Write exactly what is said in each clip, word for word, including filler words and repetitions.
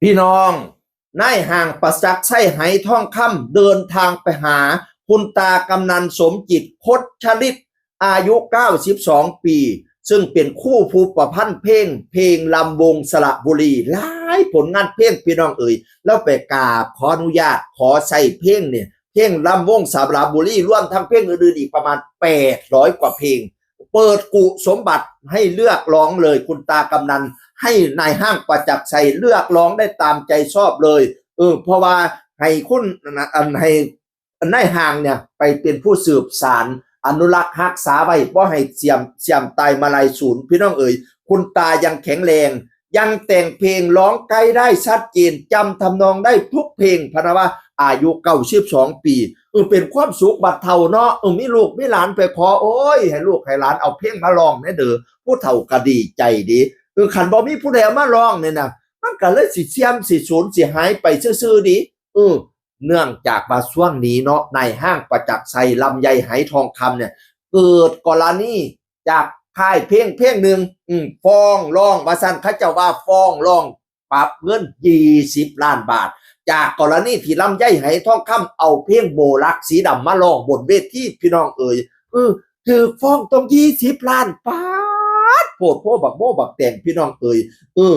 พี่น้อง นายห้างประจักษ์ชัย ไหทองคำ เดินทางไปหาคุณตากำนันสมจิต คดชลิต อายุ เก้าสิบสอง ปี ซึ่งเป็นครูผู้ประพันธ์เพลง เพลงลำวงสระบุรี หลายผลงานเพลง พี่น้องเอ๋ย แล้วไปกราบขออนุญาตขอใส่เพลงเนี่ย เพลงลำวงสระบุรี รวมทั้งเพลงอื่นๆอีกประมาณ แปดร้อย กว่าเพลง เปิดกุสมบัติให้เลือกร้องเลย คุณตากำนัน ให้นายห้างประจักษ์ชัยเลือกร้องได้ตามใจชอบเลย เออ เพราะว่าให้คุณอันให้นายห้างเนี่ยไปเป็นผู้สืบสาน อนุรักษ์รักษาไว้ บ่ให้เสื่อม เสื่อมตายมาลายสูญ พี่น้องเอ๋ย คุณตายังแข็งแรง ยังแต่งเพลงร้องไกด์ได้ชัดเจน จำทำนองได้ทุกเพลง พะนะว่า อายุ เก้าสิบสอง ปี เออ เป็นความสุขบัดเฒ่าเนาะ เออ มีลูกมีหลานไปขอ โอ้ย ให้ลูกให้หลานเอาเพลงมาร้องแหน่เด้อ ผู้เฒ่าก็ดีใจดี เออ คันบ่มีผู้ใดเอามาร้องเนี่ยนะ มันก็เลยสิเสื่อมสิสูญสิหายไปซื่อๆดี เออ เนื่องจากว่าช่วงนี้เนาะ นายห้างประจักษ์ชัย ลำไย ไหทองคำเนี่ย เกิดกรณีจากค่ายเพลงเพลงหนึ่ง อืม ฟ้องร้อง ว่าซั่น เขาเจ้าว่าฟ้องร้องปรับเงิน ยี่สิบล้านบาท จากกรณีที่ลำไย ไหทองคำ เอาเพลงโบลักสีดำมาร้องบนเวที พี่น้องเอ๋ย เออ ถืกฟ้องต้อง ยี่สิบล้าน ปาด โพดโพบักโบบักแตง พี่น้องเอ๋ย เออ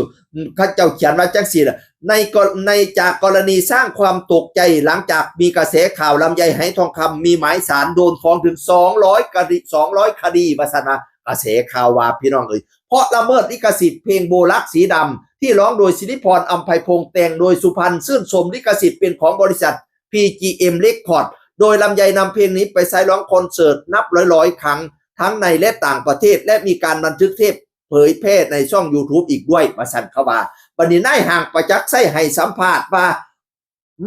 เขาเจ้าเขียนว่าจังซี่ล่ะ ในกร- ในจากกรณีสร้างความตกใจ หลังจากมีกระแสข่าวลำไย ไหทองคำ มีหมายศาลโดนฟ้องถึง สองร้อย คดี สองร้อย คดี ว่าซั่นนะ กระแสข่าวว่า พี่น้องเอ๋ย เพราะละเมิดลิขสิทธิ์เพลงโบลักสีดำ ที่ร้องโดยสิริพร อำไพพงษ์ แต่งโดยสุพรรณ ชื่นชมลิขสิทธิ์เป็นของบริษัท พีจีเอ็ม Record โดยลำไยนำเพลงนี้ไปใช้ร้องคอนเสิร์ตนับร้อยๆครั้ง ทั้งในและต่างประเทศ และมีการบันทึกเทปเผยแพร่ในช่อง YouTube อีกด้วย ว่าซั่นเขาว่า บัดนี้นายห้างประจักษ์ชัยให้สัมภาษณ์ว่า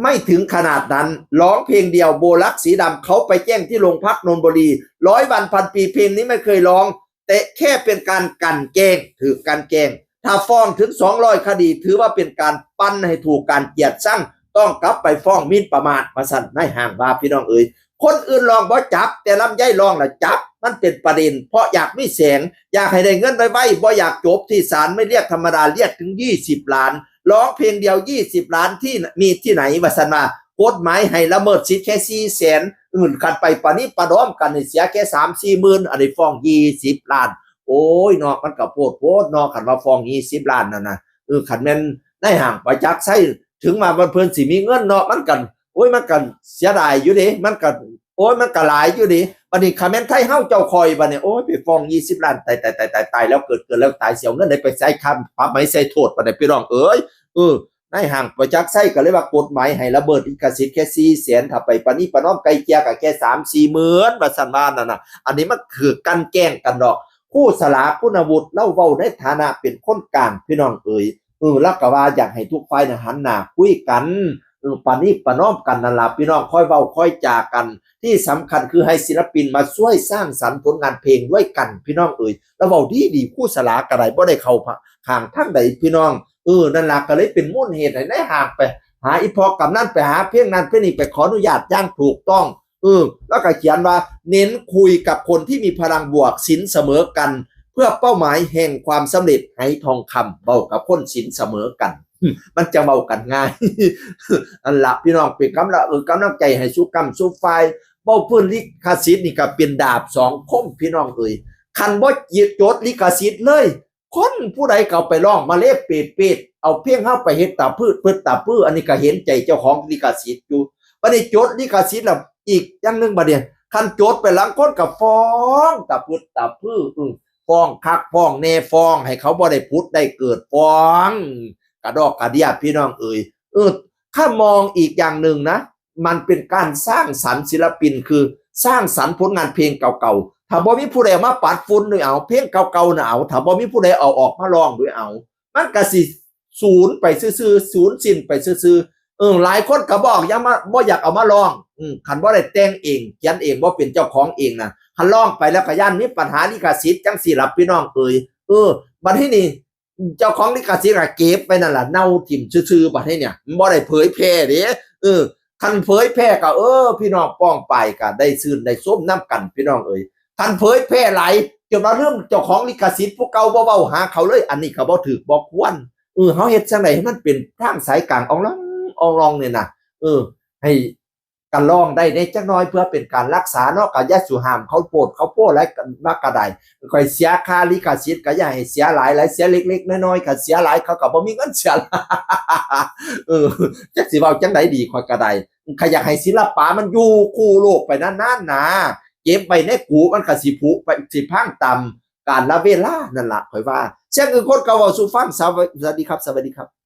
ไม่ถึงขนาดนั้น ร้องเพลงเดียว โบลักสีดำ เขาไปแจ้งที่โรงพักนนทบุรี ร้อยวันพันปี เพลงนี้ไม่เคยร้อง แต่แค่เป็นการกลั่นแกล้ง ถืกกลั่นแกล้ง ถ้าฟ้องถึง สองร้อย คดี ถือว่าเป็นการปั้นให้ถูกการเกลียดชัง ต้องกลับไปฟ้องหมิ่นประมาท ว่าซั่นนายห้างว่า พี่น้องเอ๋ย คนอื่นร้องบ่จับ แต่ลำไยร้องน่ะจับ มันเป็นประเด็น เพราะอยากมีแสง อยากให้ได้เงินไวๆ บ่อยากจบที่ศาล ไม่เรียกธรรมดา เรียกถึง ยี่สิบล้าน ร้องเพลงเดียว ยี่สิบล้าน ที่มีที่ไหน ว่าซั่นว่า กฎหมายให้ละเมิดสิทธิ์แค่ สี่แสน อื่น คันไปประนีประนอมกันนี่เสียแค่ สามสี่หมื่น อันนี้ฟ้อง ยี่สิบล้าน โอ้ยเนาะ มันก็โพดโพดเนาะ คันว่าฟ้อง ยี่สิบล้าน นั่นนะ เออ คันแม่นนายห้างประจักษ์ชัย ถึงว่าเพิ่นสิมีเงินเนาะ มันก็ โอ้ย มันก็เสียดายอยู่เด้ มันก็ โอ้ย มันก็หลายอยู่เด้ บัดนี้คันแม่นไทเฮาเจ้าข่อย บัดนี้ โอ้ย ไปฟ้อง ยี่สิบล้าน ตาย ตาย ตาย ตาย ตายแล้วเกิด เกิดแล้วตาย สิเอาเงินใดไปใส่ค่าปรับไหม ใส่โทษ บัดนี้ พี่น้องเอ๋ย เออ นายห้างประจักษ์ชัยก็เลยว่ากฎหมายให้ละเมิดลิขสิทธิ์แค่ สี่แสน ถ้าไปประนีประนอมไกล่เกลี่ยก็แค่ สามสี่หมื่น ว่าซั่นว่านั่นน่ะ อันนี้มันถืกกลั่นแกล้งกันดอก ครูสลาคุณวุฒิ ลาวเว้าในฐานะเป็นคนกลาง พี่น้องเอ๋ย เออ ลาวก็ว่าอยากให้ทุกฝ่ายน่ะหันหน้าคุยกัน เออ ประนีประนอมกันนั่นล่ะ พี่น้อง ค่อยเว้าค่อยจากัน ที่สำคัญคือให้ศิลปินมาช่วยสร้างสรรค์ผลงานเพลงด้วยกัน พี่น้องเอ๋ย ลาวเว้าดีๆ ครูสลาก็ได้ บ่ได้เข้าข้างทางใด พี่น้อง เออ นั่นล่ะ ก็เลยเป็นมูลเหตุให้นายห้างไปหาอีพ่อกำนัน ไปหาเพลงนั้นเพลงนี้ ไปขออนุญาตอย่างถูกต้อง เออ แล้วก็เขียนว่า เน้นคุยกับคนที่มีพลังบวก ศีลเสมอกัน เพื่อเป้าหมายแห่งความสำเร็จ ไหทองคำ เว้ากับคนศีลเสมอกัน มันจะเว้ากันง่าย อันละ พี่น้อง เป็นกำลัง เออ กำลังใจให้สู่กำสู่ฝ่าย เว้าพื้นลิขสิทธิ์นี่ก็เป็นดาบสองคม พี่น้องเอ๋ย คันบ่จดลิขสิทธิ์เลย คนผู้ใดก็เอาไปร้องมาเลเปดเปด เอาเพลงเฮาไปเฮ็ดตะพื้ดเพิดตะพื้อ อันนี้ก็เห็นใจเจ้าของลิขสิทธิ์อยู่ บัดนี้จดลิขสิทธิ์แล้วอีกอย่างหนึ่ง บัดนี้ คันจดไปลางคนก็ฟ้องตะพื้ดตะพื้อ อือ ฟ้องคักฟ้องแน่ ฟ้องให้เขาบ่ได้ผุดได้เกิด ฟ้องกระดอกกระเดี้ย พี่น้องเอ๋ย เออ ถ้ามองอีกอย่างหนึ่งนะ มันเป็นการสร้างสรรค์ศิลปิน คือสร้างสรรค์ผลงานเพลงเก่าๆ ถ้าบ่มีผู้ใดเอามาปัดฝุ่นด้วยเอา เพลงเก่าๆน่ะเอา ถ้าบ่มีผู้ใดเอาออกมาร้องด้วยเอา มันก็สิสูญไปซื่อๆ สูญสิ้นไปซื่อๆ เออ หลายคนก็บอกยังมา บ่อยากเอามาร้อง อืม คันบ่ได้แต่งเอง เขียนเอง บ่เป็นเจ้าของเองนะ คันร้องไปแล้วก็ย้านมีปัญหาลิขสิทธิ์จังซี่ล่ะ พี่น้องเอ๋ย เออ บัดนี้นี่ เจ้าของลิขสิทธิ์ก็เก็บไว้นั่นล่ะ เน่าถิ่มซื่อๆ บัดนี้เนี่ย มันบ่ได้เผยแพร่เด้ เออ คันเผยแพร่ก็ เออ พี่น้องป้องปายก็ได้ชื่นได้ชมนำกัน พี่น้องเอ๋ย คันเผยแพร่หลายจนว่าลืมเจ้าของลิขสิทธิ์ผู้เก่า บ่เว้าหาเขาเลย อันนี้ก็บ่ถูกบ่ควร เออ เฮาเฮ็ดจั่งใดให้มันเป็นทางสายกลางอ่องลองอ่องลองเนี่ยนะ เออ ให้กันลองได้ในจักหน่อยเพื่อเป็นการรักษาเนาะ ก็อย่าสู่ห้ามเขาโพดเขาโพดหลายมากก็ได้ ข่อยเสียค่าลิขสิทธิ์ก็อย่าให้เสียหลายหลาย เสียเล็กๆน้อยๆ ก็เสียหลาย เขาก็บ่มีเงินเสียหลาย เออ จักสิเว้าจั่งใดดี ข่อยก็ได้ ข้อยอยากให้ศิลปะมันอยู่คู่โลกไปนานๆนะ เก็บไว้ในกุมันก็สิผุไป สิพังตามกาลเวลานั่นล่ะ ข่อยว่า เสียงอื่นคนก็เว้าสู่ฟัง สวัสดีครับ สวัสดีครับ